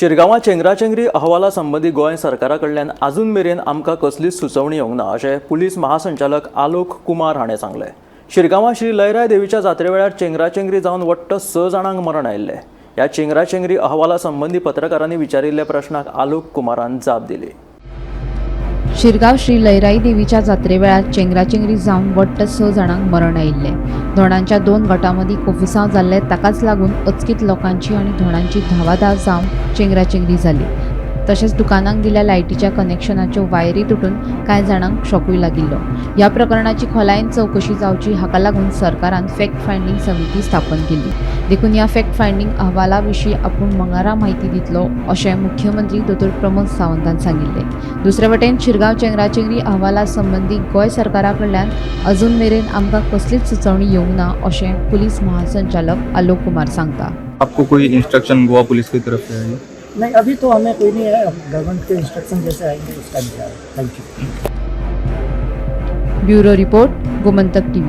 शिरगांवां चेंगराचेंगरी अहवाला संबंदी गोंय सरकारा कडल्यान अजून मेरेन आमकां कसलीच सुचोवणी येवंक ना अशें पुलीस महासंचालक आलोक कुमार हाणें सांगलें. शिरगांवां श्री लयराय देवीच्या जात्रे वेळार चेंगराचेंगरी जावन वट्ट 6 जाणांक मरण आयिल्लें. ह्या चेंगराचेंगरी अहवाला संबंदी पत्रकारांनी विचारिल्ल्या प्रश्नाक आलोक कुमारान जाप दिली. शिरगांव श्री लयराई देवीच्या जात्रे वेळार चेंगराचेंगरी जावन वट्ट 6 जाणांक मरण आयिल्लें. धोणांच्या 2 गटां मदीं कोफुसांव जाल्लें. ताकाच लागून अचकीत लोकांची आनी धोणांची धावाधाव जावन चेंगराचेंगरी जाली. तशेंच दुकानांक दिल्या लायटीच्या कनेक्शनाच्यो वायरी तुटून कांय जाणांक शॉकूय लागिल्लो. ह्या प्रकरणाची खोलायेन चवकशी जावची हाका लागून सरकारान फॅक्ट फायंडींग समिती स्थापन केली. देखून ह्या फॅक्ट फायंडींग अहवाला विशीं आपूण मंगळारा म्हायती दितलो अशें मुख्यमंत्री दोतोर प्रमोद सावंतान सांगिल्लें. दुसरे वटेन शिरगांव चेंगराचेंगरी अहवाला संबंदी गोंय सरकारा कडल्यान अजून मेरेन आमकां कसलीच सुचोवणी येवंक ना अशें पुलीस महासंचालक आलोक कुमार सांगता. आपको कोई इंस्ट्रक्शन गोवा पुलिस की तरफ से आई? नहीं, अभी तो हमें कोई नहीं है. गवर्नमेंट के इंस्ट्रक्शन जैसे आएंगे उसका इंतजार. Thank you. Bureau report, Gomantak TV.